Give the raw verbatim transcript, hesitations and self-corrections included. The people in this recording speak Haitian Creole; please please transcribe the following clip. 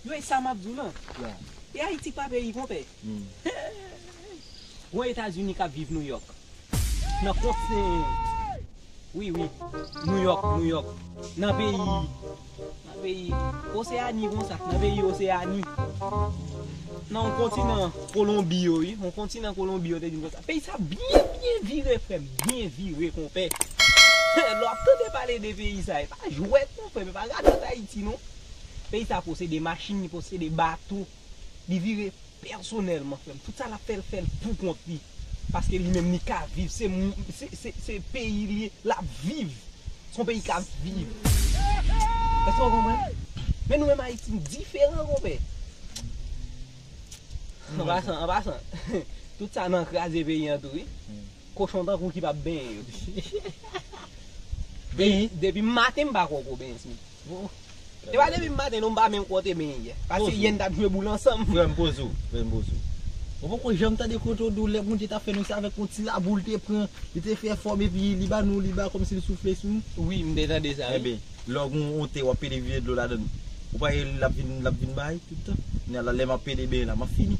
Yo, e sa m ap di w lan. E Ayiti k pa peyi, konpè. Gon Etazini k ap viv Nouyòk. Nan kontinan. Wi, wi. Nouyòk, Nouyòk. Nan peyi, nan peyi Oseyani konsa. Nan peyi Oseyani. Nan yon kontinan Kolonbi yo, wi. Yon kontinan Kolonbi yo te di m konsa. Peyi sa byen, byen vire, frè m. Byen vire, konpè. Lè w ap tande pale de peyi sa, e pa jwèt non, frè m. E pa radòt Ayiti non. Peyi sa posede machin, li posede bato. Li vire pèsonèlman, frè m. Tout sa l ap fè, l fè l pou kont li. Paske li menm, li ka viv. Se, se, se, se peyi li ye, l ap viv. Se yon peyi k ap viv. Èske w konprann? Men nou menm Ayiti, n diferan, konpè. An pasan, an pasan, tout sa nan kraze peyi an tou, wi. Kochon tankou ki p ap benyen yo. Depi, depi maten, m pa kwè w ko benyen, Smith. E pa depi maten non, m pa menm kwè w te benyen yè. Paske yè n t ap jwe boul ansanm. Frè m poze w, frè m poze w. Ou poko janm tande kote w di w lè Bondye t ap fè nou se avèk yon ti labou l te pran, li te fè fòm epi li ba nou, li ba kòmsi l soufle sou nou? Wi, m te tande sa, wi. Enben, lè w gen yon tè w ap pede vide dlo ladan l, ou pa wè l ap vin, l ap vin bay tout tan? Kounye a la, lè m ap pede benyen la, m ap fini.